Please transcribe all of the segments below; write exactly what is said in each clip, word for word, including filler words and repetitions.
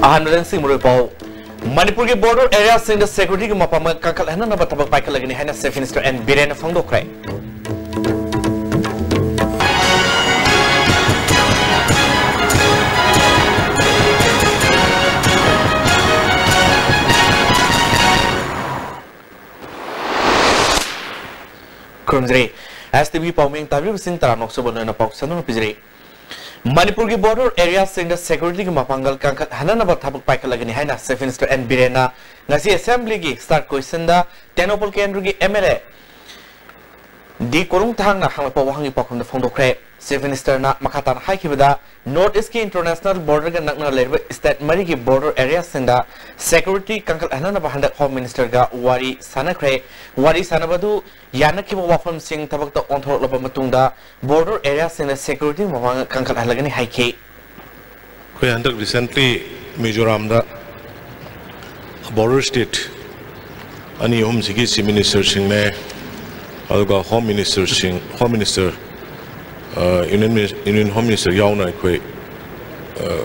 ꯑꯍꯥꯟꯕꯗ ꯅꯤꯡꯁꯤꯡ ꯃꯔꯨꯑꯣꯏ ꯄꯥꯎ꯫ ꯃꯅꯤꯄꯨꯔꯒꯤ border areaꯁꯤꯡꯗ securityꯒꯤ ꯃꯄꯥꯡꯒꯜ ꯀꯟꯈꯠꯍꯟꯅꯕ ꯊꯕꯛ ꯄꯥꯏꯈꯠꯂꯒꯅꯤ ꯍꯥꯏꯅ Chief Minister N ꯕꯤꯔꯦꯟꯅ ꯐꯣꯡꯗꯣꯛꯈ꯭ꯔꯦ꯫ ꯈꯨꯔꯨꯝꯖꯔꯤ꯫ ꯑꯦꯁ ꯇꯤ ꯚꯤ ꯄꯥꯎꯃꯤ ꯇꯥꯕꯤꯔꯤꯕꯁꯤꯡ ꯇꯔꯥꯃꯨꯛ ꯁꯨꯕ ꯅꯣꯏꯅ ꯄꯥꯎ ꯁꯟꯗꯣꯛꯅ ꯄꯤꯖꯔꯤ꯫ ꯃꯅꯤꯄꯨꯔꯒꯤ border areaꯁꯤꯡꯗ securityꯒꯤ ꯃꯄꯥꯡꯒꯜ ꯀꯟꯈꯠꯍꯟꯅꯅꯕ ꯊꯕꯛ ꯄꯥꯏꯈꯠꯂꯒꯅꯤ ꯍꯥꯏꯅ Chief Minister N ꯕꯤꯔꯦꯟꯅ ꯉꯁꯤ Assemblyꯒꯤ start questionꯗ ꯇꯦꯡꯅꯧꯄꯜ ꯀꯦꯟꯗ꯭ꯔꯒꯤ M L A D ꯀꯣꯔꯨꯡꯊꯥꯡꯅ ꯍꯪꯂꯛꯄ ꯋꯥꯍꯪꯒꯤ ꯄꯥꯎꯈꯨꯝꯗ ꯐꯣꯡꯗꯣꯛꯈ꯭ꯔꯦ꯫ Chief Ministerꯅ ꯃꯈꯥ ꯇꯥꯅ ꯍꯥꯏꯈꯤꯕꯗ, North Eastꯀꯤ international borderꯒ ꯅꯛꯅ ꯂꯩꯔꯤꯕ state ꯃꯔꯤꯒꯤ border areaꯁꯤꯡꯗ security ꯀꯟꯈꯠꯍꯟꯅꯅꯕ ꯍꯟꯗꯛ Home Ministerꯒ ꯋꯥꯔꯤ ꯁꯥꯟꯅꯈ꯭ꯔꯦ꯫ ꯋꯥꯔꯤ ꯁꯥꯟꯅꯕꯗꯨ ꯌꯥꯅꯈꯤꯕ ꯋꯥꯐꯝꯁꯤꯡ ꯊꯕꯛꯇ ꯑꯣꯟꯊꯣꯔꯛꯂꯕ ꯃꯇꯨꯡꯗ border areaꯁꯤꯡꯗ security ꯃꯄꯥꯡꯒꯜ ꯀꯟꯈꯠꯍꯜꯂꯒꯅꯤ ꯍꯥꯏꯈꯤ꯫ ꯑꯩꯈꯣꯏ ꯍꯟꯗꯛ recently ꯃꯤꯖꯣꯔꯥꯝꯗ border state ꯑꯅꯤ ꯑꯍꯨꯝꯁꯤꯒꯤ Chief Ministerꯁꯤꯡꯅꯦ, ꯑꯗꯨꯒ Home Ministerꯁꯤꯡ, Home Minister, ꯑ, Union Minis-, Union Home Minister ꯌꯥꯎꯅ ꯑꯩꯈꯣꯏ, ꯑ,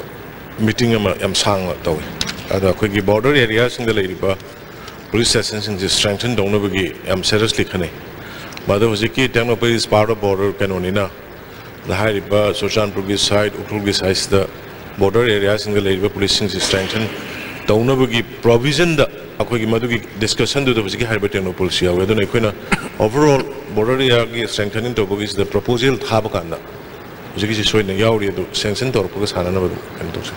meeting ꯑꯃ ꯌꯥꯝ ꯁꯥꯡꯅ ꯇꯧꯏ꯫ ꯑꯗ ꯑꯩꯈꯣꯏꯒꯤ border areaꯁꯤꯡꯗ ꯂꯩꯔꯤꯕ police stationꯁꯤꯡꯁꯦ strengthen ꯇꯧꯅꯕꯒꯤ ꯌꯥꯝ seriously ꯈꯟꯅꯩ꯫ ꯃꯗꯨ ꯍꯧꯖꯤꯛꯀꯤ Tengnoupal is part of border ꯀꯩꯅꯣꯅꯤꯅ, ꯑꯗ ꯍꯥꯏꯔꯤꯕ ꯆꯨꯔꯆꯥꯟꯄꯨꯔꯒꯤ side, ꯎꯈ꯭ꯔꯨꯜꯒꯤ sideꯁꯤꯗ border areaꯁꯤꯡꯗ ꯂꯩꯔꯤꯕ policeꯁꯤꯡꯁꯤ strengthen ꯇꯧꯅꯕꯒꯤ provisionꯗ ꯑꯩꯈꯣꯏꯒꯤ ꯃꯗꯨꯒꯤ discussionꯗꯨꯗ ꯍꯧꯖꯤꯛꯀꯤ ꯍꯥꯏꯔꯤꯕ ꯇꯦꯡꯅꯧꯄꯜꯁꯤ ꯌꯥꯎꯏ꯫ ꯑꯗꯨꯅ ꯑꯩꯈꯣꯏꯅ overall border areaꯒꯤ strengthening ꯇꯧꯕꯒꯤꯁꯤꯗ proposal ꯊꯥꯕ ꯀꯥꯟꯗ ꯍꯧꯖꯤꯛꯀꯤꯁꯤ ꯁꯣꯏꯗꯅ ꯌꯥꯎꯔꯤ, ꯑꯗꯨ sanction ꯇꯧꯔꯛꯄꯒ ꯁꯥꯟꯅꯅꯕꯗꯨ ꯀꯩꯅꯣ ꯇꯧꯁꯤ꯫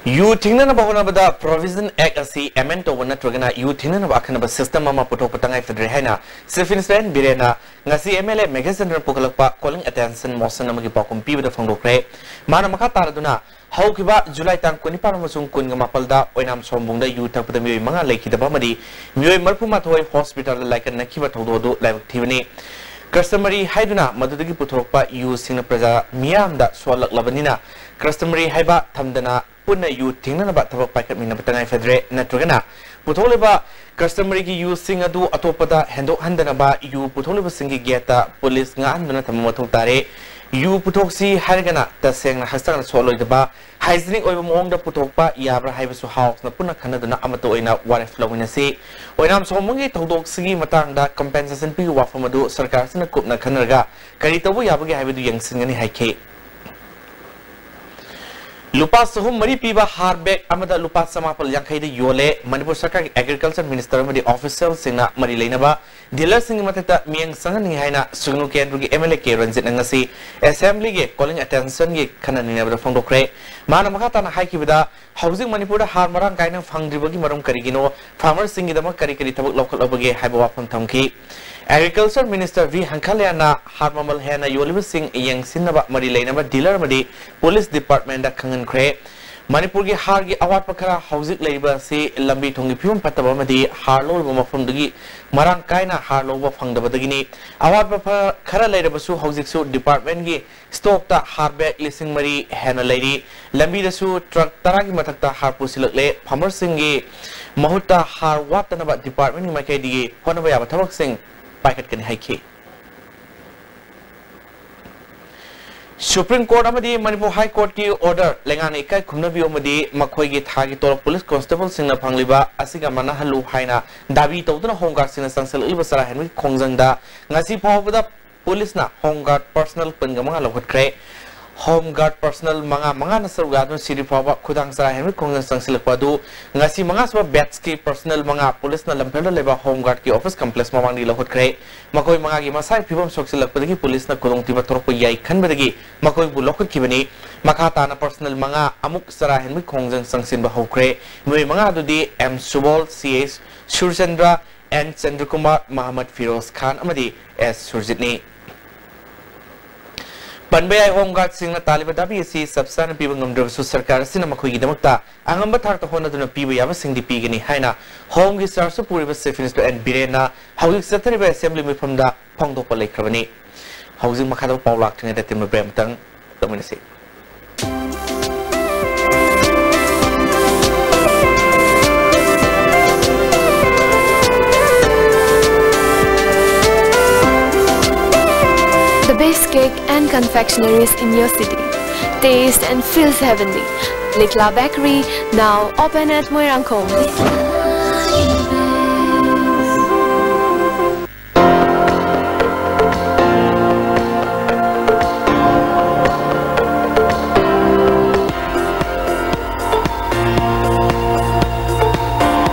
ꯌꯨ ꯊꯤꯡꯅꯅꯕ ꯍꯣꯠꯅꯕꯗ Provision Act ꯑꯁꯤ amend ꯇꯧꯕ ꯅꯠꯇ꯭ꯔꯒꯅ ꯌꯨ ꯊꯤꯡꯅꯅꯕ ꯑꯈꯟꯅꯕ system ꯑꯃ ꯄꯨꯊꯣꯛꯄ ꯇꯉꯥꯏ ꯐꯗ꯭ꯔꯦ ꯍꯥꯏꯅ Chief Minister N ꯕꯤꯔꯦꯟꯅ ꯉꯁꯤ M L A ꯃꯦꯘꯆꯟꯗ꯭ꯔꯅ ꯄꯨꯈꯠꯂꯛꯄ calling attention motion ꯑꯃꯒꯤ ꯄꯥꯎꯈꯨꯝ ꯄꯤꯕꯗ ꯐꯣꯡꯗꯣꯛꯈ꯭ꯔꯦ꯫ ꯃꯥꯅ ꯃꯈꯥ ꯇꯥꯔꯗꯨꯅ, ꯍꯧꯈꯤꯕ July ꯇꯥꯡ ꯀꯨꯟꯅꯤꯄꯥꯟ ꯑꯃꯁꯨꯡ ꯀꯨꯟꯒ ꯃꯥꯄꯜꯗ ꯑꯣꯏꯅꯥꯝ ꯁꯣꯝꯕꯨꯡꯗ ꯌꯨ ꯊꯛꯄꯗ ꯃꯤꯑꯣꯏ ꯃꯉꯥ ꯂꯩꯈꯤꯗꯕ ꯑꯃꯗꯤ ꯃꯤꯑꯣꯏ ꯃꯔꯤꯐꯨ ꯃꯥꯊꯣꯏ hospitalꯗ ꯂꯥꯏꯀꯠꯅꯈꯤꯕ ꯊꯧꯗꯣꯛ ꯑꯗꯨ ꯂꯥꯏꯕꯛ ꯊꯤꯕꯅꯤ꯫ Customary ꯍꯥꯏꯗꯨꯅ ꯃꯗꯨꯗꯒꯤ ꯄꯨꯊꯣꯔꯛꯄ ꯌꯨꯁꯤꯡꯅ ꯄ꯭ꯔꯖꯥ ꯃꯤꯌꯥꯝꯗ ꯁꯣꯛꯍꯜꯂꯛꯂꯕꯅꯤꯅ, customary ꯍꯥꯏꯕ ꯊꯝꯗꯅ ꯄꯨꯟꯅ ꯌꯨ ꯊꯤꯡꯅꯅꯕ ꯊꯕꯛ ꯄꯥꯏꯈꯠꯃꯤꯟꯅꯕ ꯇꯉꯥꯏ ꯐꯗ꯭ꯔꯦ, ꯅꯠꯇ꯭ꯔꯒꯅ ꯄꯨꯊꯣꯛꯂꯤꯕ customaryꯒꯤ ꯌꯨꯁꯤꯡ ꯑꯗꯨ ꯑꯇꯣꯞꯄꯗ ꯍꯦꯟꯗꯣꯛꯍꯟꯗꯅꯕ ꯌꯨ ꯄꯨꯊꯣꯛꯂꯤꯕꯁꯤꯡꯒꯤ gateꯇ police ꯉꯥꯛꯍꯟꯗꯨꯅ ꯊꯝꯕ ꯃꯊꯧ ꯇꯥꯔꯦ꯫ ꯌꯨ ꯄꯨꯊꯣꯛꯁꯤ ꯍꯥꯏꯔꯒꯅ ꯇꯁꯦꯡꯅ ꯍꯛꯆꯥꯡꯗ ꯁꯣꯛꯂꯣꯏꯗꯕ, hygienic ꯑꯣꯏꯕ ꯃꯑꯣꯡꯗ ꯄꯨꯊꯣꯛꯄ ꯌꯥꯕ꯭ꯔꯥ ꯍꯥꯏꯕꯁꯨ ꯍꯥꯎꯁꯅ ꯄꯨꯟꯅ ꯈꯟꯅꯗꯨꯅ ꯑꯃꯠꯇ ꯑꯣꯏꯅ ꯋꯥꯔꯦꯞ ꯂꯧꯃꯤꯟꯅꯁꯤ꯫ ꯑꯣꯏꯅꯥꯝ ꯁꯣꯝꯕꯨꯡꯒꯤ ꯊꯧꯗꯣꯛꯁꯤꯒꯤ ꯃꯇꯥꯡꯗ compensation ꯄꯤꯕ ꯋꯥꯐꯝ ꯑꯗꯨ ꯁꯔꯀꯥꯔꯁꯤꯅ ꯀꯨꯞꯅ ꯈꯟꯅꯔꯒ ꯀꯔꯤ ꯇꯧꯕ ꯌꯥꯕꯒꯦ ꯍꯥꯏꯕꯗꯨ ꯌꯦꯡꯁꯤꯟꯒꯅꯤ ꯍꯥꯏꯈꯤ꯫ ꯂꯨꯄꯥ ꯆꯍꯨꯝ ꯃꯔꯤ ꯄꯤꯕ ꯍꯥꯔ ꯕꯦꯒ ꯑꯃꯗ ꯂꯨꯄꯥ ꯆꯃꯥꯄꯜ ꯌꯥꯡꯈꯩꯗ ꯌꯣꯜꯂꯦ꯫ ꯃꯅꯤꯄꯨꯔ ꯁꯔꯀꯥꯔꯒꯤ agriculture minister ꯑꯃꯗꯤ officialꯁꯤꯡꯅ ꯃꯔꯤ ꯂꯩꯅꯕ dealerꯁꯤꯡꯒꯤ ꯃꯊꯛꯇ ꯃꯤꯠꯌꯦꯡ ꯆꯪꯍꯟꯅꯤꯡꯏ ꯍꯥꯏꯅ ꯁꯨꯒꯅꯨ ꯀꯦꯟꯗ꯭ꯔꯒꯤ MLA ꯀꯦ ꯔꯟꯖꯤꯠꯅ ꯉꯁꯤ assemblyꯒꯤ calling attentionꯒꯤ ꯈꯟꯅ ꯅꯩꯅꯕꯗ ꯐꯣꯡꯗꯣꯛꯈ꯭ꯔꯦ꯫ ꯃꯥꯅ ꯃꯈꯥ ꯇꯥꯅ ꯍꯥꯏꯈꯤꯕꯗ, ꯍꯧꯖꯤꯛ ꯃꯅꯤꯄꯨꯔꯗ ꯍꯥꯔ ꯃꯔꯥꯡ ꯀꯥꯏꯅ ꯐꯪꯗ꯭ꯔꯤꯕꯒꯤ ꯃꯔꯝ ꯀꯔꯤꯒꯤꯅꯣ? Farmerꯁꯤꯡꯒꯤꯗꯃꯛ ꯀꯔꯤ ꯀꯔꯤ ꯊꯕꯛ ꯂꯧꯈꯠꯂꯕꯒꯦ ꯍꯥꯏꯕ ꯋꯥꯐꯝ ꯊꯝꯈꯤ꯫ Agriculture minister ꯚꯤ ꯍꯪꯈꯥꯂꯤꯌꯥꯅ ꯍꯥꯔ ꯃꯃꯜ ꯍꯦꯟꯅ ꯌꯣꯜꯂꯤꯕꯁꯤꯡ ꯌꯦꯡꯁꯤꯟꯅꯕ ꯃꯔꯤ ꯂꯩꯅꯕ dealer ꯑꯃꯗꯤ police departmentꯗ ꯈꯪꯍꯟꯈ꯭ꯔꯦ꯫ ꯃꯅꯤꯄꯨꯔꯒꯤ ꯍꯥꯔꯒꯤ ꯑꯋꯥꯠꯄ ꯈꯔ ꯍꯧꯖꯤꯛ ꯂꯩꯔꯤꯕ ꯑꯁꯤ ꯂꯝꯕꯤ ꯊꯣꯡꯒꯤ ꯐꯤꯕꯝ ꯐꯠꯇꯕ ꯑꯃꯗꯤ ꯍꯥꯔ ꯂꯧꯔꯤꯕ ꯃꯐꯝꯗꯨꯒꯤ ꯃꯔꯥꯡ ꯀꯥꯏꯅ ꯍꯥꯔ ꯂꯧꯕ ꯐꯪꯗꯕꯗꯒꯤꯅꯤ꯫ ꯑꯋꯥꯠꯄ ꯐ-, ꯈꯔ ꯂꯩꯔꯕꯁꯨ ꯍꯧꯖꯤꯛꯁꯨ departmentꯒꯤ stockꯇ ꯍꯥꯔ ꯕꯦꯒ ꯂꯤꯁꯤꯡ ꯃꯔꯤ ꯍꯦꯟꯅ ꯂꯩꯔꯤ꯫ ꯂꯝꯕꯤꯗꯁꯨ truck ꯇꯔꯥꯒꯤ ꯃꯊꯛꯇ ꯍꯥꯔ ꯄꯨꯁꯤꯜꯂꯛꯂꯦ꯫ Farmerꯁꯤꯡꯒꯤ ꯃꯍꯨꯠꯇ ꯍꯥꯔ ꯋꯥꯠꯇꯅꯕ departmentꯀꯤ ꯃꯥꯏꯀꯩꯗꯒꯤ ꯍꯣꯠꯅꯕ ꯌꯥꯕ ꯊꯕꯛꯁꯤꯡ ꯄꯥꯏꯈꯠꯀꯅꯤ ꯍꯥꯏꯈꯤ꯫ Supreme Court ꯑꯃꯗꯤ ꯃꯅꯤꯄꯨꯔ High Courtꯀꯤ order ꯂꯩꯉꯥꯛꯅ ꯏꯀꯥꯏ ꯈꯨꯝꯅꯕꯤꯌꯨ ꯑꯃꯗꯤ ꯃꯈꯣꯏꯒꯤ ꯊꯥꯒꯤ ꯇꯣꯂꯣꯞ police constableꯁꯤꯡꯅ ꯐꯪꯂꯤꯕ ꯑꯁꯤꯒ ꯃꯥꯟꯅꯍꯜꯂꯨ ꯍꯥꯏꯅ ꯗꯥꯕꯤ ꯇꯧꯗꯨꯅ Home Guardꯁꯤꯡꯅ ꯆꯪꯁꯤꯜꯂꯛꯂꯤꯕ ꯆꯔꯥ ꯍꯦꯟꯕꯒꯤ ꯈꯣꯡꯖꯪꯗ ꯉꯁꯤ ꯐꯥꯎꯕꯗ policeꯅ Home Guard personnel ꯀꯨꯟꯒ ꯃꯉꯥ ꯂꯧꯈꯠꯈ꯭ꯔꯦ꯫ Home Guard personnel ꯃꯉꯥ, ꯃꯉꯥꯅ ꯁꯔꯨꯛ ꯌꯥꯗꯨꯅ ꯁꯤꯔꯤ ꯐꯥꯎꯕ ꯈꯨꯗꯥꯡ ꯆꯔꯥ ꯍꯦꯟꯕꯒꯤ ꯈꯣꯡꯖꯪ ꯆꯪꯁꯤꯜꯂꯛꯄ ꯑꯗꯨ ꯉꯁꯤ ꯃꯉꯥꯁꯨꯕ batchꯀꯤ personnel ꯃꯉꯥ policeꯅ ꯂꯝꯐꯦꯜꯗ ꯂꯩꯕ Home Guardꯀꯤ office complex ꯃꯃꯥꯡꯗꯒꯤ ꯂꯧꯈꯠꯈ꯭ꯔꯦ꯫ ꯃꯈꯣꯏ ꯃꯉꯥꯒꯤ ꯃꯁꯥꯒꯤ ꯐꯤꯕꯝ ꯁꯣꯛꯆꯤꯜꯂꯛꯄꯗꯒꯤ policeꯅ ꯈꯨꯗꯣꯡꯊꯤꯕ ꯊꯣꯔꯛꯄ ꯌꯥꯏ ꯈꯟꯕꯗꯒꯤ ꯃꯈꯣꯏꯕꯨ ꯂꯧꯈꯠꯈꯤꯕꯅꯤ꯫ ꯃꯈꯥ ꯇꯥꯅ personnel ꯃꯉꯥ ꯑꯃꯨꯛ ꯆꯔꯥ ꯍꯦꯟꯕꯒꯤ ꯈꯣꯡꯖꯪ ꯆꯪꯁꯤꯟꯕ ꯍꯧꯈ꯭ꯔꯦ꯫ ꯃꯤꯑꯣꯏ ꯃꯉꯥ ꯑꯗꯨꯗꯤ M ꯁꯨꯕꯣꯜ, C S Surchandra, and ꯆꯟꯗ꯭ꯔꯀꯨꯃꯥꯔ, ꯃꯍꯃꯗ Firoz ꯈꯥꯟ ꯑꯃꯗꯤ ꯑꯦꯁ ꯁꯨꯔꯖꯤꯠꯅꯤ꯫ ꯄꯟꯕ ꯌꯥꯏ, Home Guardꯁꯤꯡꯅ ꯇꯥꯜꯂꯤꯕ ꯗꯥꯕꯤ ꯑꯁꯤ ꯆꯞ ꯆꯥꯅ ꯄꯤꯕ ꯉꯝꯗ꯭ꯔꯕꯁꯨ ꯁꯔꯀꯥꯔ ꯑꯁꯤꯅ ꯃꯈꯣꯏꯒꯤꯗꯃꯛꯇ ꯑꯉꯝꯕ ꯊꯥꯛꯇ ꯍꯣꯠꯅꯗꯨꯅ ꯄꯤꯕ ꯌꯥꯕꯁꯤꯡꯗꯤ ꯄꯤꯒꯅꯤ ꯍꯥꯏꯅ Homeꯒꯤ chargeꯁꯨ ꯄꯨꯔꯤꯕ Chief Minister ꯑꯦꯟ ꯕꯤꯔꯦꯟꯅ ꯍꯧꯖꯤꯛ ꯆꯠꯊꯔꯤꯕ assembly ꯃꯤꯐꯝꯗ ꯐꯣꯡꯗꯣꯛꯄ ꯂꯩꯈ꯭ꯔꯕꯅꯤ꯫ ꯍꯧꯖꯤꯛ ꯃꯈꯥꯗ ꯄꯥꯎ ꯂꯥꯛꯇ꯭ꯔꯤꯉꯩꯗ ꯇꯤꯝ ꯕ꯭ꯔꯦꯛ ꯑꯃꯇꯪ ꯇꯧꯃꯤꯟꯅꯁꯤ꯫ The Best cake and confectionaries in your city. Taste and feels heavenly. Likla Bakery, now open at Moirangkhom.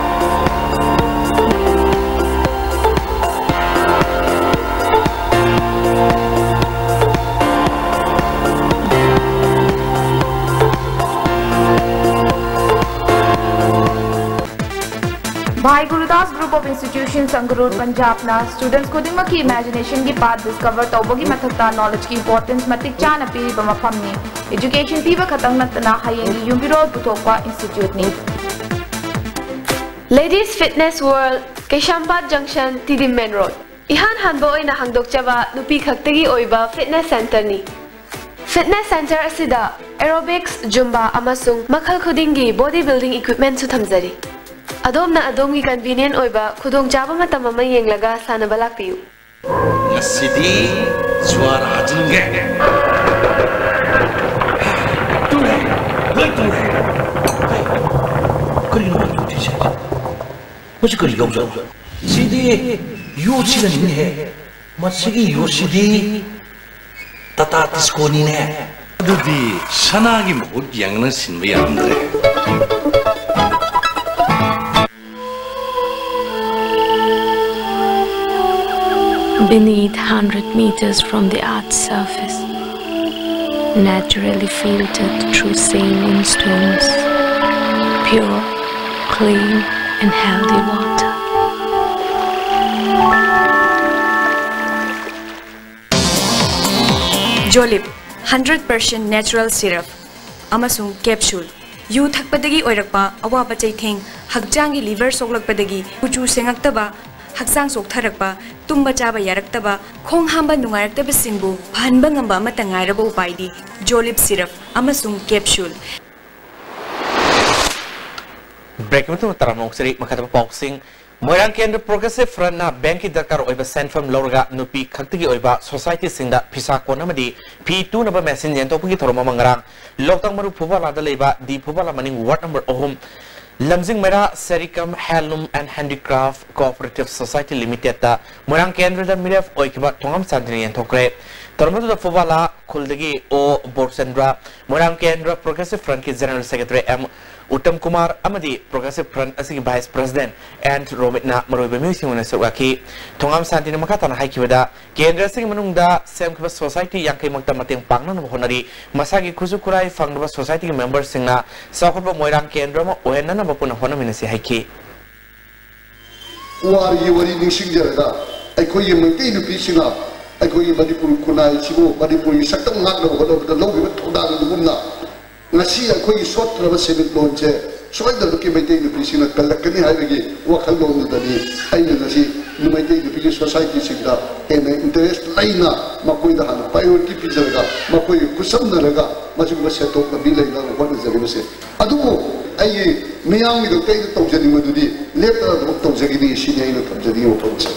Bhai Gurudas Group of Institutions, Sangrur, Punjabꯅ students ꯈꯨꯗꯤꯡꯃꯛꯀꯤ imaginationꯒꯤ path discover ꯇꯧꯕꯒꯤ ꯃꯊꯛꯇ knowledgeꯀꯤ importance ꯃꯇꯤꯛ ꯆꯥꯅ ꯄꯤꯔꯤꯕ ꯃꯐꯝꯅꯤ꯫ Education ꯄꯤꯕ ꯈꯛꯇꯪ ꯅꯠꯇꯅ ꯍꯌꯦꯡꯒꯤ ꯌꯨꯝꯕꯤꯔꯣꯜ ꯄꯨꯊꯣꯛꯄ instituteꯅꯤ꯫ Ladies Fitness World, ꯀꯩꯁꯥꯝꯄꯥꯠ Junction, ꯇꯤꯗꯤꯝ Main Road꯫ ꯏꯍꯥꯟ ꯍꯥꯟꯕ ꯑꯣꯏꯅ ꯍꯥꯡꯗꯣꯛꯆꯕ ꯅꯨꯄꯤ ꯈꯛꯇꯒꯤ ꯑꯣꯏꯕ fitness centreꯅꯤ꯫ Fitness centre ꯑꯁꯤꯗ aerobics, Zumba ꯑꯃꯁꯨꯡ ꯃꯈꯜ ꯈꯨꯗꯤꯡꯒꯤ body building equipmentꯁꯨ ꯊꯝꯖꯔꯤ꯫ ꯑꯗꯣꯝꯅ ꯑꯗꯣꯝꯒꯤ convenient ꯑꯣꯏꯕ ꯈꯨꯗꯣꯡꯆꯥꯕ ꯃꯇꯝ ꯑꯃ ꯌꯦꯡꯂꯒ ꯁꯥꯟꯅꯕ ꯂꯥꯛꯄꯤꯌꯨ꯫ ꯉꯁꯤꯗꯤ ꯖ꯭ꯋꯥꯔ ꯍꯥꯖꯤꯟꯒꯦ꯫ ꯇꯨꯔꯦ, ꯂꯣꯏ ꯇꯨꯔꯦ꯫ ꯀꯔꯤꯅꯣ ꯃꯁꯤ ꯀꯔꯤ ꯌꯥꯎꯖꯥꯠꯅꯣ? ꯁꯤꯗꯤ ꯌꯣꯠꯁꯤꯗꯅꯤꯅꯦꯍꯦ꯫ ꯃꯁꯤꯒꯤ ꯌꯣꯠꯁꯤꯗꯤ ꯇꯥꯇꯥ ꯇꯤꯁꯀꯣꯅꯤꯅꯦ꯫ ꯑꯗꯨꯗꯤ ꯁꯅꯥꯒꯤ ꯃꯍꯨꯠ ꯌꯥꯡꯅ ꯁꯤꯟꯕ ꯌꯥꯔꯝꯗ꯭ꯔꯦ꯫ Beneath, hundred meters from the earth's surface, naturally filtered through saline stones, pure, clean and healthy water. Jolib, hundred percent natural syrup ꯑꯃꯁꯨꯡ capsule꯫ ꯌꯨ ꯊꯛꯄꯗꯒꯤ ꯑꯣꯏꯔꯛꯄ ꯑꯋꯥꯕ ꯆꯩꯊꯦꯡ, ꯍꯛꯆꯥꯡꯒꯤ liver ꯁꯣꯛꯂꯛꯄꯗꯒꯤ ꯀꯨꯆꯨ ꯁꯦꯡꯉꯛꯇꯕ, ꯍꯛꯆꯥꯡ ꯆꯣꯛꯊꯔꯛꯄ, ꯇꯨꯝꯕ ꯆꯥꯕ ꯌꯥꯔꯛꯇꯕ, ꯈꯣꯡ ꯍꯥꯝꯕ ꯅꯨꯡꯉꯥꯏꯔꯛꯇꯕꯁꯤꯡꯕꯨ ꯐꯍꯟꯕ ꯉꯝꯕ ꯑꯃꯠꯇ ꯉꯥꯏꯔꯕ ꯎꯄꯥꯏꯗꯤ Jolib syrup ꯑꯃꯁꯨꯡ capsule꯫ Break ꯑꯃ ꯃꯇꯨꯡꯗ ꯇꯔꯥꯝꯅ ꯑꯣꯛꯆꯔꯤ꯫ ꯃꯈꯥ ꯇꯥꯕ ꯄꯥꯎꯁꯤꯡ ꯃꯣꯏꯔꯥꯡ ꯀꯦꯟꯗ꯭ꯔ ꯄ꯭ꯔꯣꯒ꯭ꯔꯦꯁꯤꯚ ꯐ꯭ꯔꯟꯠꯅ ꯕꯦꯡꯛꯀꯤ ꯗꯔꯀꯥꯔ ꯑꯣꯏꯕ ꯁꯦꯟꯐꯝ ꯂꯧꯔꯒ ꯅꯨꯄꯤ ꯈꯛꯇꯒꯤ ꯑꯣꯏꯕ ꯁꯣꯁꯥꯏꯇꯤꯁꯤꯡꯗ ꯐꯤꯁꯥ ꯀꯣꯟ ꯑꯃꯗꯤ ꯐꯤ ꯇꯨꯅꯕ ꯃꯦꯆꯤꯟ ꯌꯦꯟꯊꯣꯛꯄꯒꯤ ꯊꯧꯔꯝ ꯑꯃ ꯉꯔꯥꯡ ꯂꯣꯛꯇꯥꯛ ꯃꯔꯨ ꯐꯨꯕꯥꯂꯥꯗ ꯂꯩꯕ ꯗꯤ ꯐꯨꯕꯥꯂꯥ ꯃꯅꯤꯡ ꯋꯥꯔꯗ ꯅꯝꯕꯔ ꯑꯍꯨꯝ ꯂꯝꯖꯤꯡ ꯃꯩꯔꯥ ꯁꯦꯔꯤꯀꯝ ꯍꯦꯟꯂꯨꯝ ꯑꯦꯟ ꯍꯦꯟꯗꯤꯀ꯭ꯔꯥꯐ ꯀꯣꯑꯣꯄꯔꯦꯇꯤꯚ ꯁꯣꯁꯥꯏꯇꯤ ꯂꯤꯃꯤꯇꯦꯗꯇ ꯃꯣꯏꯔꯥꯡ ꯀꯦꯟꯗ꯭ꯔꯗ ꯃꯤꯔꯦꯞ ꯑꯣꯏꯈꯤꯕ ꯊꯣꯉꯥꯝ ꯁꯥꯟꯇꯤꯅ ꯌꯦꯟꯊꯣꯛꯈ꯭ꯔꯦ꯫ ꯊꯧꯔꯝ ꯑꯗꯨꯗ ꯐꯨꯕꯥꯂꯥ ꯈꯨꯜꯗꯒꯤ ꯑꯣ ꯕꯣꯔꯆꯟꯗ꯭ꯔ, ꯃꯣꯏꯔꯥꯡ ꯀꯦꯟꯗ꯭ꯔ ꯄ꯭ꯔꯣꯒ꯭ꯔꯦꯁꯤꯚ ꯐ꯭ꯔꯟꯠꯀꯤ general secretary M Uttam Kumar ꯑꯃꯗꯤ ꯄ꯭ꯔꯣꯒ꯭ꯔꯦꯁꯤꯚ ꯐ꯭ꯔꯟꯠ ꯑꯁꯤꯒꯤ ꯚꯥꯏꯁ ꯄ꯭ꯔꯁꯤꯗꯦꯟꯠ ꯑꯦꯟ ꯔꯣꯃꯤꯠꯅ ꯃꯔꯨꯑꯣꯏꯕ ꯃꯤꯑꯣꯏꯁꯤꯡ ꯑꯣꯏꯅ ꯁꯔꯨꯛ ꯌꯥꯈꯤ꯫ ꯊꯣꯉꯥꯝ ꯁꯥꯟꯇꯤꯅ ꯃꯈꯥ ꯇꯥꯅ ꯍꯥꯏꯈꯤꯕꯗ, ꯀꯦꯟꯗ꯭ꯔ ꯑꯁꯤꯒꯤ ꯃꯅꯨꯡꯗ ꯁꯦꯝꯈꯤꯕ ꯁꯣꯁꯥꯏꯇꯤ ꯌꯥꯡꯈꯩꯃꯛꯇ ꯃꯇꯦꯡ ꯄꯥꯡꯅꯅꯕ ꯍꯣꯠꯅꯔꯤ꯫ ꯃꯁꯥꯒꯤ ꯈꯨꯠꯁꯨ ꯈꯨꯠꯂꯥꯏ ꯐꯪꯗꯕ ꯁꯣꯁꯥꯏꯇꯤꯒꯤ ꯃꯦꯝꯕꯔꯁꯤꯡꯅ ꯆꯥꯎꯈꯠꯄ ꯃꯣꯏꯔꯥꯡ ꯀꯦꯟꯗ꯭ꯔ ꯑꯃ ꯑꯣꯏꯍꯟꯅꯅꯕ ꯄꯨꯟꯅ ꯍꯣꯠꯅꯃꯤꯟꯅꯁꯤ ꯍꯥꯏꯈꯤ꯫ ꯄꯨꯋꯥꯔꯤꯒꯤ ꯋꯥꯔꯤ ꯅꯤꯡꯁꯤꯡꯖꯔꯒ ꯑꯩꯈꯣꯏꯒꯤ ꯃꯩꯇꯩ ꯅꯨꯄꯤꯁꯤꯡꯅ ꯑꯩꯈꯣꯏꯒꯤ ꯃꯅꯤꯄꯨꯔ ꯈꯨꯟꯅꯥꯏꯁꯤꯕꯨ, ꯃꯅꯤꯄꯨꯔꯒꯤ ꯁꯛꯇꯝ ꯉꯥꯛꯅꯕ ꯍꯣꯠꯅꯕꯗ ꯂꯧꯈꯤꯕ ꯊꯧꯗꯥꯡ ꯑꯗꯨꯒꯨꯝꯅ ꯉꯁꯤ ꯑꯩꯈꯣꯏꯒꯤ ꯁꯣꯠꯇ꯭ꯔꯕ ꯁꯦꯟꯃꯤꯠꯂꯣꯟꯁꯦ ꯁꯣꯏꯗꯅꯃꯛꯀꯤ ꯃꯩꯇꯩ ꯅꯨꯄꯤꯁꯤꯡꯅ ꯀꯜꯂꯛꯀꯅꯤ ꯍꯥꯏꯕꯒꯤ ꯋꯥꯈꯜꯂꯣꯟꯗꯨꯗꯅꯤ ꯑꯩꯅ ꯉꯁꯤ ꯃꯩꯇꯩ ꯅꯨꯄꯤꯒꯤ ꯁꯣꯁꯥꯏꯇꯤꯁꯤꯡꯗ ꯍꯦꯟꯅ ꯏꯟꯇꯔꯦꯁ ꯂꯩꯅ ꯃꯈꯣꯏꯗ ꯍꯥꯟꯅ ꯄ꯭ꯔꯥꯏꯌꯣꯔꯤꯇꯤ ꯄꯤꯖꯔꯒ ꯃꯈꯣꯏꯒ ꯈꯨꯠꯁꯝꯅꯔꯒ ꯃꯁꯤꯒꯨꯝꯕ ꯁꯦꯟꯊꯣꯛ ꯂꯝꯕꯤ ꯂꯩꯅꯕ ꯍꯣꯠꯅꯖꯔꯤꯕꯁꯦ꯫ ꯑꯗꯨꯕꯨ ꯑꯩꯒꯤ ꯃꯤꯌꯥꯝꯒꯤꯗꯃꯛꯇ ꯑꯩꯅ ꯇꯧꯖꯅꯤꯡꯕꯗꯨꯗꯤ ꯂꯦꯞꯇꯅ ꯊꯕꯛ ꯇꯧꯖꯒꯅꯤ, ꯁꯤꯅꯤ ꯑꯩꯅ ꯊꯝꯖꯅꯤꯡꯕ ꯋꯥꯐꯝꯁꯦ꯫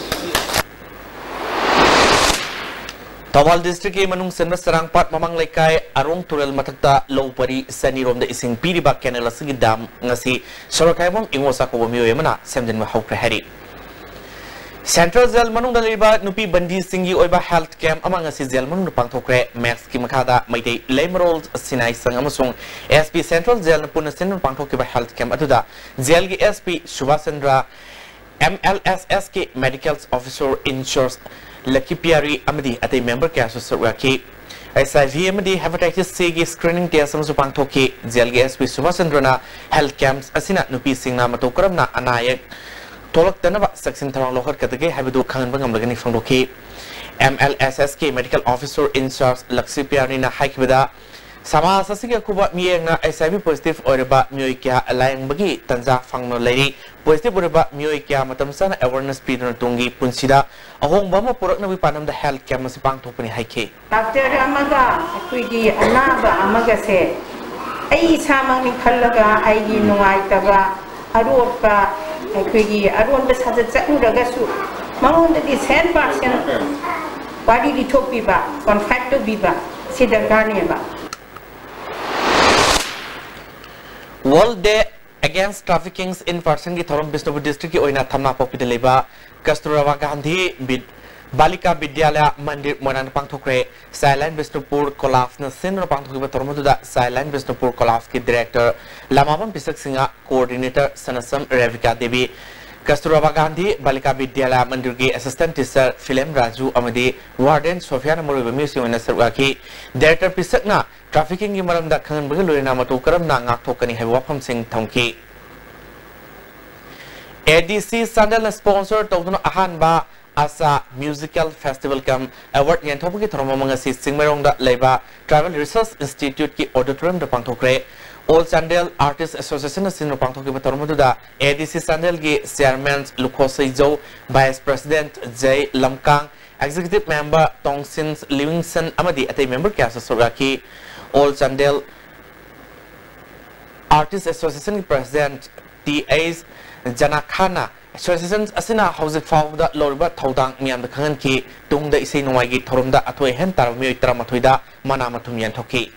ꯊꯧꯕꯥꯜ ꯗꯤꯁꯇ꯭ꯔꯤꯛꯀꯤ ꯃꯅꯨꯡ ꯆꯟꯕ ꯆꯔꯥꯡꯄꯥꯠ ꯃꯃꯥꯡ ꯂꯩꯀꯥꯏ ꯑꯔꯣꯡ ꯇꯨꯔꯦꯜ ꯃꯊꯛꯇ ꯂꯧ ꯄꯔꯤ ꯆꯅꯤꯔꯣꯝꯗ ꯏꯁꯤꯡ ꯄꯤꯔꯤꯕ ꯀꯦꯅꯦꯜ ꯑꯁꯤꯒꯤ ꯗꯥꯝ ꯉꯁꯤ ꯁꯣꯔꯣꯛ ꯈꯥꯏꯕꯝ ꯏꯉꯣꯆꯥ ꯀꯧꯕ ꯃꯤꯑꯣꯏ ꯑꯃꯅ ꯁꯦꯝꯖꯤꯟꯕ ꯍꯧꯈ꯭ꯔꯦ ꯍꯥꯏꯔꯤ꯫ ꯁꯦꯟꯇ꯭ꯔꯦꯜ ꯖꯦꯜ ꯃꯅꯨꯡꯗ ꯂꯩꯔꯤꯕ ꯅꯨꯄꯤ ꯕꯟꯗꯤꯁꯤꯡꯒꯤ ꯑꯣꯏꯕ ꯍꯦꯜꯊ ꯀꯦꯝꯞ ꯑꯃ ꯉꯁꯤ ꯖꯦꯜ ꯃꯅꯨꯡꯗ ꯄꯥꯡꯊꯣꯛꯈ꯭ꯔꯦ꯫ ꯃꯦꯛꯁꯀꯤ ꯃꯈꯥꯗ ꯃꯩꯇꯩ ꯂꯩꯃꯔꯣꯜ ꯁꯤꯅꯥꯏ ꯁꯪ ꯑꯃꯁꯨꯡ ꯑꯦꯁ ꯄꯤ ꯁꯦꯟꯇ꯭ꯔꯦꯜ ꯖꯦꯜꯅ ꯄꯨꯟꯅ ꯁꯤꯟꯗꯨꯅ ꯄꯥꯡꯊꯣꯛꯈꯤꯕ ꯍꯦꯜꯊ ꯀꯦꯝꯞ ꯑꯗꯨꯗ ꯖꯦꯜꯒꯤ S P Subash Chandra, M L S ꯑꯦꯁꯀꯤ ꯃꯦꯗꯤꯀꯦꯜ ꯑꯣꯐꯤꯁꯔ ꯏꯟꯆꯥꯔꯖ ꯂꯛꯀꯤ ꯄꯤꯌꯥꯔꯤ ꯑꯃꯗꯤ ꯑꯇꯩ ꯃꯦꯝꯕꯔ ꯀꯌꯥꯁꯨ ꯁꯔꯨꯛ ꯌꯥꯈꯤ꯫ ꯑꯩꯆ ꯑꯥꯏ ꯚꯤ ꯑꯃꯗꯤ ꯍꯦꯄꯥꯇꯥꯏꯇꯤꯁ ꯁꯤꯒꯤ ꯁ꯭ꯀ꯭ꯔꯤꯅꯤꯡ ꯇꯦꯁ ꯑꯃꯁꯨ ꯄꯥꯡꯊꯣꯛꯈꯤ꯫ ꯖꯦꯜꯒꯤ ꯑꯦꯁ ꯄꯤ ꯁꯨꯕꯥꯁ ꯆꯟꯗ꯭ꯔꯅ ꯍꯦꯜꯊ ꯀꯦꯝꯞꯁ ꯑꯁꯤꯅ ꯅꯨꯄꯤꯁꯤꯡꯅ ꯃꯇꯧ ꯀꯔꯝꯅ ꯑꯅꯥ ꯑꯌꯦꯛ ꯊꯣꯛꯂꯛꯇꯅꯕ ꯆꯦꯛꯁꯤꯟ ꯊꯧꯔꯥꯡ ꯂꯧꯈꯠꯀꯗꯒꯦ ꯍꯥꯏꯕꯗꯨ ꯈꯪꯍꯟꯕ ꯉꯝꯂꯒꯅꯤ ꯐꯣꯡꯗꯣꯛꯈꯤ꯫ ꯑꯦꯝ ꯑꯦꯜ ꯑꯦꯁ ꯑꯦꯁꯀꯤ ꯃꯦꯗꯤꯀꯦꯜ ꯑꯣꯐꯤꯁꯔ ꯏꯟꯆꯥꯔꯖ ꯂꯛꯁꯤ ꯄꯤꯌꯥꯔꯤꯅ ꯍꯥꯏꯈꯤꯕꯗ, ꯁꯃꯥꯖ ꯑꯁꯤꯒꯤ ꯑꯀꯨꯞꯄ ꯃꯤꯠꯌꯦꯡꯅ ꯑꯩꯆ ꯑꯥꯏ ꯚꯤ ꯄꯣꯖꯤꯇꯤꯚ ꯑꯣꯏꯔꯕ ꯃꯤꯑꯣꯏ ꯀꯌꯥ ꯂꯥꯌꯦꯡꯕꯒꯤ ꯇꯥꯟꯖꯥ ꯐꯪꯗꯨꯅ ꯂꯩꯔꯤ꯫ ꯄꯣꯖꯤꯇꯤꯚ ꯑꯣꯏꯔꯕ ꯃꯤꯑꯣꯏ ꯀꯌꯥ ꯃꯇꯝ ꯆꯥꯅ ꯑꯦꯋꯥꯔꯅꯦꯁ ꯄꯤꯗꯨꯅ ꯇꯨꯡꯒꯤ ꯄꯨꯟꯁꯤꯗ ꯑꯍꯣꯡꯕ ꯑꯃ ꯄꯨꯔꯛꯅꯕꯒꯤ ꯄꯥꯟꯗꯝꯗ ꯍꯦꯜꯊ ꯀꯦꯝꯞ ꯑꯁꯤ ꯄꯥꯡꯊꯣꯛꯄꯅꯤ ꯍꯥꯏꯈꯤ꯫ ꯗꯥꯛꯇꯔ ꯑꯃꯒ ꯑꯩꯈꯣꯏꯒꯤ ꯑꯅꯥꯕ ꯑꯃꯒꯁꯦ ꯑꯩ ꯏꯁꯥꯃꯛꯅꯤ ꯈꯜꯂꯒ ꯑꯩꯒꯤ ꯅꯨꯡꯉꯥꯏꯇꯕ ꯑꯔꯣꯠꯄ ꯑꯩꯈꯣꯏꯒꯤ ꯑꯔꯣꯟꯕ ꯁꯥꯖꯠ ꯆꯠꯂꯨꯔꯒꯁꯨ ꯃꯉꯣꯟꯗꯗꯤ ꯁꯦꯟ ꯄꯥꯔꯁꯦꯟ ꯋꯥꯔꯤ ꯂꯤꯊꯣꯛꯄꯤꯕ, ꯀꯣꯟꯐꯥꯏꯠ ꯇꯧꯕꯤꯕ, ꯁꯤ ꯗꯔꯀꯥꯔꯅꯦꯕ꯫ World Day Against Trafficking in Persons ꯒꯤ ꯊꯧꯔꯝ ꯕꯤꯁꯅꯨꯄꯨꯔ ꯗꯤꯁꯇ꯭ꯔꯤꯛꯀꯤ ꯑꯣꯏꯅ ꯊꯝꯅꯥꯄꯣꯛꯄꯤꯗ ꯂꯩꯕ ꯀꯁꯇꯨꯔꯕꯥ ꯒꯥꯟꯙꯤ ꯕꯤꯗ-, ꯕꯥꯂꯤꯀꯥ ꯕꯤꯗ꯭ꯌꯥꯂꯌ ꯃꯟꯗꯤꯔ ꯃꯣꯏꯔꯥꯡꯗ ꯄꯥꯡꯊꯣꯛꯈ꯭ꯔꯦ꯫ ꯆꯥꯏꯜꯂꯥꯏꯟ ꯕꯤꯁꯅꯨꯄꯨꯔ ꯀꯣꯂꯥꯞꯁꯅ ꯁꯤꯟꯗꯨꯅ ꯄꯥꯡꯊꯣꯛꯈꯤꯕ ꯊꯧꯔꯝ ꯑꯗꯨꯗ ꯆꯥꯏꯜꯂꯥꯏꯟ ꯕꯤꯁꯅꯨꯄꯨꯔ ꯀꯣꯂꯥꯞꯁꯀꯤ ꯗꯤꯔꯦꯛꯇꯔ ꯂꯃꯥꯕꯝ ꯄꯤꯁꯛ ꯁꯤꯡꯍ, ꯀꯣꯑꯣꯔꯗꯤꯅꯦꯇꯔ ꯁꯅꯁꯝ ꯔꯦꯕꯤꯀꯥ ꯗꯦꯕꯤ, ꯀꯁꯇꯨꯔꯕꯥ ꯒꯥꯟꯙꯤ ꯕꯥꯂꯤꯀꯥ ꯕꯤꯗ꯭ꯌꯥꯂꯌ ꯃꯟꯗꯤꯔꯒꯤ ꯑꯦꯁꯤꯁꯇꯦꯟꯠ ꯇꯤꯆꯔ ꯐꯤꯂꯦꯝ ꯔꯥꯖꯨ ꯑꯃꯗꯤ ꯋꯥꯔꯗꯦꯟ ꯁꯣꯐꯤꯌꯥꯅ ꯃꯔꯨꯑꯣꯏꯕ ꯃꯤꯑꯣꯏꯁꯤꯡ ꯑꯣꯏꯅ ꯁꯔꯨꯛ ꯌꯥꯈꯤ꯫ ꯗꯤꯔꯦꯛꯇꯔ ꯄꯤꯁꯛꯅ ꯇ꯭ꯔꯥꯐꯤꯀꯤꯡꯒꯤ ꯃꯔꯝꯗ ꯈꯪꯍꯟꯕꯒ ꯂꯣꯏꯅꯅ ꯃꯇꯧ ꯀꯔꯝꯅ ꯉꯥꯛꯊꯣꯛꯀꯅꯤ ꯍꯥꯏꯕ ꯋꯥꯐꯝꯁꯤꯡ ꯊꯝꯈꯤ꯫ ꯑꯦ ꯗꯤ ꯁꯤ ꯆꯥꯟꯗꯦꯜꯅ ꯁ꯭ꯄꯣꯟꯁꯔ ꯇꯧꯗꯨꯅ ꯑꯍꯥꯟꯕ Asha musical festival cum award ꯌꯦꯟꯊꯣꯛꯄꯒꯤ ꯊꯧꯔꯝ ꯑꯃ ꯉꯁꯤ ꯆꯤꯡꯃꯩꯔꯣꯡꯗ ꯂꯩꯕ ꯇ꯭ꯔꯥꯏꯕꯦꯜ ꯔꯤꯁꯔꯁ ꯏꯟꯁꯇꯤꯇ꯭ꯌꯨꯠꯀꯤ ꯑꯣꯗꯤꯇꯣꯔꯤꯌꯝꯗ ꯄꯥꯡꯊꯣꯛꯈ꯭ꯔꯦ꯫ ꯑꯣꯜ ꯆꯥꯟꯗꯦꯜ ꯑꯥꯔꯇꯤꯁ ꯑꯦꯁꯣꯁꯤꯌꯦꯁꯟꯅ ꯁꯤꯟꯗꯨꯅ ꯄꯥꯡꯊꯣꯛꯈꯤꯕ ꯊꯧꯔꯝ ꯑꯗꯨꯗ ꯑꯦ ꯗꯤ ꯁꯤ ꯆꯥꯟꯗꯦꯜꯒꯤ chairman Lukhoseizou, vice president Jay Lamkang, executive member Tongsin Livingson ꯑꯃꯗꯤ ꯑꯇꯩ ꯃꯦꯝꯕꯔ ꯀꯌꯥꯁꯨ ꯁꯔꯨꯛ ꯌꯥꯈꯤ꯫ ꯑꯣꯜ ꯆꯥꯟꯗꯦꯜ ꯑꯥꯔꯇꯤꯁ ꯑꯦꯁꯣꯁꯤꯌꯦꯁꯟꯒꯤ ꯄ꯭ꯔꯦꯁꯤꯗꯦꯟꯠ ꯇꯤ ꯑꯩꯆ ꯖꯅꯥꯈꯥꯟꯅ ꯑꯦꯁꯣꯁꯤꯌꯦꯁꯟ ꯑꯁꯤꯅ ꯍꯧꯖꯤꯛ ꯐꯥꯎꯕꯗ ꯂꯧꯔꯤꯕ ꯊꯧꯗꯥꯡ ꯃꯤꯌꯥꯝꯗ ꯈꯪꯍꯟꯈꯤ꯫ ꯇꯨꯡꯗ ꯏꯁꯩ ꯅꯣꯡꯃꯥꯏꯒꯤ ꯊꯧꯔꯝꯗ ꯑꯊꯣꯏ ꯑꯍꯦꯟ ꯇꯥꯔꯕ ꯃꯤꯑꯣꯏ ꯇꯔꯥꯃꯥꯊꯣꯏꯗ ꯃꯅꯥ ꯃꯊꯨꯝ ꯌꯦꯟꯊꯣꯛꯈꯤ꯫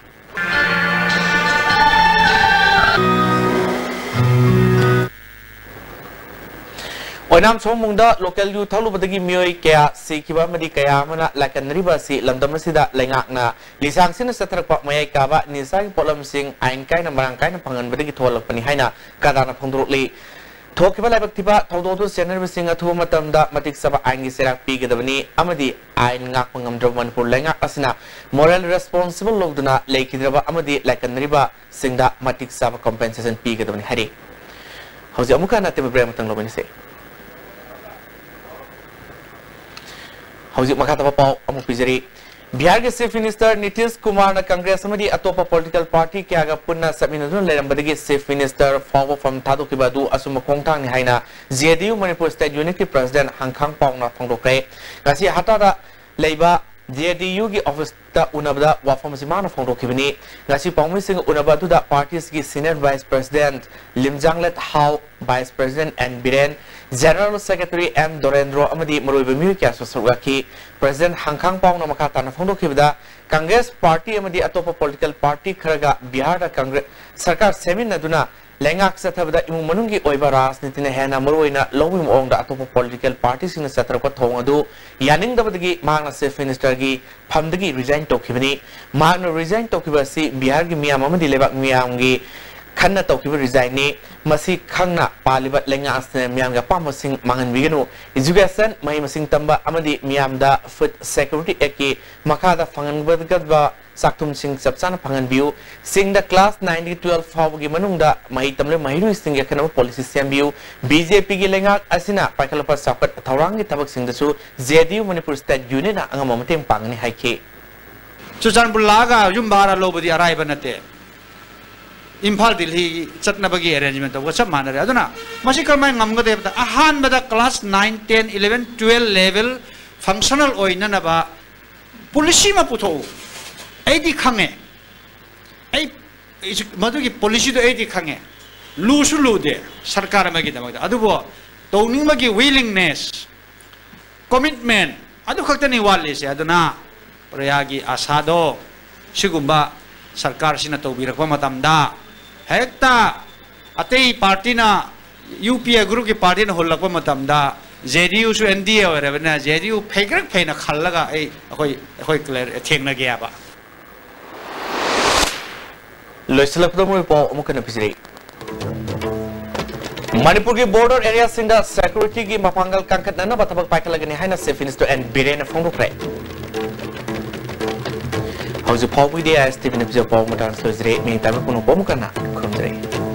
ꯑꯣꯏꯅꯥꯝ ꯁꯣꯝꯕꯨꯡꯗ ꯂꯣꯀꯦꯜ ꯌꯨ ꯊꯛꯂꯨꯕꯗꯒꯤ ꯃꯤꯑꯣꯏ ꯀꯌꯥ ꯁꯤꯈꯤꯕ ꯑꯃꯗꯤ ꯀꯌꯥ ꯑꯃꯅ ꯂꯥꯏꯀꯠꯅꯔꯤꯕ ꯑꯁꯤ ꯂꯝꯗꯝ ꯑꯁꯤꯗ ꯂꯩꯉꯥꯛꯅ ꯂꯤꯁꯥꯡꯁꯤꯟꯅ ꯆꯠꯊꯔꯛꯄ ꯃꯌꯥꯏ ꯀꯥꯕ ꯅꯤꯁꯥꯒꯤ ꯄꯣꯠꯂꯝꯁꯤꯡ ꯑꯥꯏꯟ ꯀꯥꯏꯅ ꯃꯔꯥꯡ ꯀꯥꯏꯅ ꯐꯪꯍꯟꯕꯗꯒꯤ ꯊꯣꯛꯍꯜꯂꯛꯄꯅꯤ ꯍꯥꯏꯅ ꯀꯗꯥꯅ ꯐꯣꯡꯗꯣꯔꯛꯂꯤ꯫ ꯊꯣꯛꯈꯤꯕ ꯂꯥꯏꯕꯛ ꯊꯤꯕ ꯊꯧꯗꯣꯛ ꯑꯗꯨ ꯆꯦꯟꯅꯔꯤꯕꯁꯤꯡ ꯑꯊꯨꯕ ꯃꯇꯝꯗ ꯃꯇꯤꯛ ꯆꯥꯕ ꯑꯥꯏꯟꯒꯤ ꯆꯩꯔꯥꯛ ꯄꯤꯒꯗꯕꯅꯤ ꯑꯃꯗꯤ ꯑꯥꯏꯟ ꯉꯥꯛꯄ ꯉꯝꯗ꯭ꯔꯕ ꯃꯅꯤꯄꯨꯔ ꯂꯩꯉꯥꯛ ꯑꯁꯤꯅ ꯃꯣꯔꯦꯜ ꯔꯦꯁꯄꯣꯟꯁꯤꯕꯜ ꯂꯧꯗꯨꯅ ꯂꯩꯈꯤꯗ꯭ꯔꯕ ꯑꯃꯗꯤ ꯂꯥꯏꯀꯠꯅꯔꯤꯕꯁꯤꯡꯗ ꯃꯇꯤꯛ ꯆꯥꯕ ꯀꯝꯄꯦꯟꯁꯦꯁꯟ ꯄꯤꯒꯗꯕꯅꯤ ꯍꯥꯏꯔꯤ꯫ ꯍꯧꯖꯤꯛ ꯑꯃꯨꯛꯀ ꯍꯟꯅ ꯑꯇꯦꯟꯕ ꯕ꯭ꯔꯦꯛ ꯑꯃꯇꯪ ꯂꯧꯃꯤꯟꯅꯁꯤ꯫ ꯍꯧꯖꯤꯛ ꯃꯈꯥ ꯇꯥꯕ ꯄꯥꯎ ꯑꯃꯨꯛ ꯄꯤꯖꯔꯤ꯫ ꯕꯤꯍꯥꯔꯒꯤ ꯆꯤꯐ ꯃꯤꯅꯤꯁꯇꯔ ꯅꯤꯇꯤꯁ ꯀꯨꯃꯥꯔꯅ ꯀꯪꯒ꯭ꯔꯦꯁ ꯑꯃꯗꯤ ꯑꯇꯣꯞꯄ ꯄꯣꯂꯤꯇꯤꯀꯦꯜ ꯄꯥꯔꯇꯤ ꯀꯌꯥꯒ ꯄꯨꯟꯅ ꯆꯠꯃꯤꯟꯅꯗꯨꯅ ꯂꯩꯔꯝꯕꯗꯒꯤ ꯆꯤꯐ ꯃꯤꯅꯤꯁꯇꯔ ꯐꯥꯎꯕ ꯐꯝ ꯊꯥꯗꯣꯛꯈꯤꯕ ꯑꯗꯨ ꯑꯆꯨꯝꯕ ꯈꯣꯡꯊꯥꯡꯅꯤ ꯍꯥꯏꯅ ꯖꯦ ꯗꯤ ꯌꯨ ꯃꯅꯤꯄꯨꯔ ꯁ꯭ꯇꯦꯠ ꯌꯨꯅꯤꯠꯀꯤ ꯄ꯭ꯔꯁꯤꯗꯦꯟꯠ ꯍꯪꯈꯥꯡ ꯄꯥꯎꯅ ꯐꯣꯡꯗꯣꯛꯈ꯭ꯔꯦ꯫ ꯉꯁꯤ ꯍꯇꯥꯗ ꯂꯩꯕ ꯖꯦ ꯑꯦꯟ ꯇꯤ ꯌꯨꯒꯤ ꯑꯣꯐꯤꯁꯇ ꯎꯅꯕꯗ ꯋꯥꯐꯝ ꯑꯁꯤ ꯃꯥꯅ ꯐꯣꯡꯗꯣꯛꯈꯤꯕꯅꯤ꯫ ꯉꯁꯤ ꯄꯥꯎꯃꯤꯁꯤꯡꯒ ꯎꯅꯕ ꯑꯗꯨꯗ ꯄꯥꯔꯇꯤ ꯑꯁꯤꯒꯤ senior vice president Limjanglet Hao, vice president N Biren, general secretary M Dorendro ꯑꯃꯗꯤ ꯃꯔꯨꯑꯣꯏꯕ ꯃꯤꯑꯣꯏ ꯀꯌꯥꯁꯨ ꯁꯔꯨꯛ ꯌꯥꯈꯤ꯫ ꯄ꯭ꯔꯁꯤꯗꯦꯟꯠ ꯍꯥꯡꯈꯥꯡ ꯄꯥꯎꯅ ꯃꯈꯥ ꯇꯥꯅ ꯐꯣꯡꯗꯣꯛꯈꯤꯕꯗ, ꯀꯪꯒ꯭ꯔꯦꯁ ꯄꯥꯔꯇꯤ ꯑꯃꯗꯤ ꯑꯇꯣꯞꯄ ꯄꯣꯂꯤꯇꯤꯀꯦꯜ ꯄꯥꯔꯇꯤ ꯈꯔꯒ ꯕꯤꯍꯥꯔꯗ ꯀꯪꯒ꯭ꯔꯦꯁ ꯁꯔꯀꯥꯔ ꯁꯦꯝꯃꯤꯟꯅꯗꯨꯅ ꯂꯩꯉꯥꯛ ꯆꯠꯊꯕꯗ ꯏꯃꯨꯡ ꯃꯅꯨꯡꯒꯤ ꯑꯣꯏꯕ ꯔꯥꯖꯅꯤꯇꯤꯅ ꯍꯦꯟꯅ ꯃꯔꯨꯑꯣꯏꯅ ꯂꯧꯕꯒꯤ ꯃꯑꯣꯡꯗ ꯑꯇꯣꯞꯄ ꯄꯣꯂꯤꯇꯤꯀꯦꯜ ꯄꯥꯔꯇꯤꯁꯤꯡꯅ ꯆꯠꯊꯔꯛꯄ ꯊꯧꯑꯣꯡ ꯑꯗꯨ ꯌꯥꯅꯤꯡꯗꯕꯗꯒꯤ ꯃꯍꯥꯛꯅ ꯆꯤꯐ ꯃꯤꯅꯤꯁꯇꯔꯒꯤ ꯐꯝꯗꯒꯤ ꯔꯤꯖꯥꯏꯟ ꯇꯧꯈꯤꯕꯅꯤ꯫ ꯃꯍꯥꯛꯅ ꯔꯤꯖꯥꯏꯟ ꯇꯧꯈꯤꯕ ꯑꯁꯤ ꯕꯤꯍꯥꯔꯒꯤ ꯃꯤꯌꯥꯝ ꯑꯃꯗꯤ ꯂꯩꯕꯥꯛ ꯃꯤꯌꯥꯝꯒꯤ ꯈꯟꯅ ꯇꯧꯈꯤꯕ ꯔꯤꯖꯥꯏꯟꯅꯤ꯫ ꯃꯁꯤ ꯈꯪꯅ ꯄꯥꯜꯂꯤꯕ ꯂꯩꯉꯥꯛ ꯑꯁꯤꯅ ꯃꯤꯌꯥꯝꯒꯤ ꯑꯄꯥꯝꯕꯁꯤꯡ ꯃꯥꯡꯍꯟꯕꯤꯒꯅꯨ꯫ ꯏꯖꯨꯀꯦꯁꯟ, ꯃꯍꯩ ꯃꯁꯤꯡ ꯇꯝꯕ ꯑꯃꯗꯤ ꯃꯤꯌꯥꯝꯗ ꯐꯨꯗ ꯁꯦꯀ꯭ꯌꯨꯔꯤꯇꯤ ꯑꯦꯛꯀꯤ ꯃꯈꯥꯗ ꯐꯪꯍꯟꯒꯗꯕ ꯆꯥꯛꯊꯨꯝꯁꯤꯡ ꯆꯞ ꯆꯥꯅ ꯐꯪꯍꯟꯕꯤꯌꯨ꯫ ꯆꯤꯡꯗ ꯀ꯭ꯂꯥꯁ ꯅꯥꯏꯟꯗꯒꯤ ꯇꯨꯋꯦꯜꯐ ꯐꯥꯎꯕꯒꯤ ꯃꯅꯨꯡꯗ ꯃꯍꯩ ꯇꯝꯂꯤꯕ ꯃꯍꯩꯔꯣꯏꯁꯤꯡꯒꯤ ꯑꯈꯟꯅꯕ ꯄꯣꯂꯤꯁꯤ ꯁꯦꯝꯕꯤꯌꯨ꯫ ꯕꯤ ꯖꯦ ꯄꯤꯒꯤ ꯂꯩꯉꯥꯛ ꯑꯁꯤꯅ ꯄꯥꯏꯈꯠꯂꯛꯄ ꯆꯥꯎꯈꯠ ꯊꯧꯔꯥꯡꯒꯤ ꯊꯕꯛꯁꯤꯡꯗꯁꯨ J N T U Manipur state ꯌꯨꯅꯤꯌꯟꯅ ꯑꯉꯝꯕ ꯃꯇꯦꯡ ꯄꯥꯡꯒꯅꯤ ꯍꯥꯏꯈꯤ꯫ ꯆꯨꯔꯆꯥꯟꯄꯨꯔ ꯂꯥꯛꯑꯒ ꯌꯨꯝ ꯚꯔꯥ ꯂꯧꯕꯗꯤ ꯑꯔꯥꯏꯕ ꯅꯠꯇꯦ꯫ ꯏꯝꯐꯥꯜ ꯗꯤꯜꯂꯤ ꯆꯠꯅꯕꯒꯤ ꯑꯦꯔꯦꯟꯖꯃꯦꯟ ꯇꯧꯕꯒ ꯆꯞ ꯃꯥꯟꯅꯔꯦ꯫ ꯑꯗꯨꯅ ꯃꯁꯤ ꯀꯔꯝꯍꯥꯏꯅ ꯉꯝꯒꯗꯒꯦ ꯍꯥꯏꯕꯗ, ꯑꯍꯥꯟꯕꯗ class nine, ten, eleven, twelve level functional ꯑꯣꯏꯅꯅꯕ ꯄꯣꯂꯤꯁꯤ ꯑꯃ ꯄꯨꯊꯣꯛꯎ꯫ ꯑꯩꯗꯤ ꯈꯪꯉꯦ, ꯑꯩ ꯃꯗꯨꯒꯤ ꯄꯣꯂꯤꯁꯤꯗꯣ ꯑꯩꯗꯤ ꯈꯪꯉꯦ꯫ ꯂꯨꯁꯨ ꯂꯨꯗꯦ ꯁꯔꯀꯥꯔ ꯑꯃꯒꯤꯗꯃꯛꯇ, ꯑꯗꯨꯕꯨ ꯇꯧꯅꯤꯡꯕꯒꯤ ꯋꯤꯂꯤꯡꯅꯦꯁ, ꯀꯣꯃꯤꯠꯃꯦꯟ ꯑꯗꯨ ꯈꯛꯇꯅꯤ ꯋꯥꯠꯂꯤꯁꯦ꯫ ꯑꯗꯨꯅ ꯄ꯭ꯔꯌꯥꯒꯤ ꯑꯥꯁꯥꯗꯣ ꯁꯤꯒꯨꯝꯕ ꯁꯔꯀꯥꯔꯁꯤꯅ ꯇꯧꯕꯤꯔꯛꯄ ꯃꯇꯝꯗ, ꯍꯦꯛꯇ ꯑꯇꯩ ꯄꯥꯔꯇꯤꯅ, ꯌꯨ ꯄꯤ ꯑꯦ ꯒ꯭ꯔꯨꯞꯀꯤ ꯄꯥꯔꯇꯤꯅ ꯍꯨꯜꯂꯛꯄ ꯃꯇꯝꯗ, ꯖꯦ ꯗꯤ ꯌꯨꯁꯨ ꯑꯦꯟ ꯗꯤ ꯑꯦ ꯑꯣꯏꯔꯕꯅꯤꯅ, ꯖꯦ ꯗꯤ ꯌꯨ ꯐꯩꯒ꯭ꯔꯛ ꯐꯩꯅ ꯈꯜꯂꯒ ꯑꯩ, ꯑꯩꯈꯣꯏ, ꯑꯩꯈꯣꯏ ꯀ꯭ꯂꯤꯌꯔ ꯊꯦꯡꯅꯒꯦ ꯍꯥꯏꯕ꯫ ꯂꯣꯏꯁꯤꯜꯂꯛꯄꯗ ꯃꯔꯨꯑꯣꯏꯕ ꯄꯥꯎ ꯑꯃꯨꯛ ꯍꯟꯅ ꯄꯤꯖꯔꯤ꯫ ꯃꯅꯤꯄꯨꯔꯒꯤ ꯕꯣꯔꯗꯔ ꯑꯦꯔꯤꯌꯥꯁꯤꯡꯗ ꯁꯦꯀ꯭ꯌꯨꯔꯤꯇꯤꯒꯤ ꯃꯄꯥꯡꯒꯜ ꯀꯟꯈꯠꯅꯅꯕ ꯊꯕꯛ ꯄꯥꯏꯈꯠꯂꯒꯅꯤ ꯍꯥꯏꯅ ꯆꯤꯐ ꯃꯤꯅꯤꯁꯇꯔ ꯑꯦꯟ ꯕꯤꯔꯦꯟꯅ ꯐꯣꯡꯗꯣꯛꯈ꯭ꯔꯦ꯫ ꯍꯧꯖꯤꯛ ꯐꯥꯎꯕꯒꯤꯗꯤ ꯑꯥꯏ ꯑꯦꯁ ꯇꯤ ꯚꯤꯅ ꯄꯤꯖꯕ ꯄꯥꯎ ꯃꯇꯥꯡ ꯂꯣꯏꯖꯔꯦ꯫ ꯃꯤ ꯇꯥꯏꯕꯪ ꯄꯨꯝꯅꯃꯛꯄꯨ ꯑꯃꯨꯛ ꯍꯟꯅ ꯈꯨꯔꯨꯝꯖꯔꯤ꯫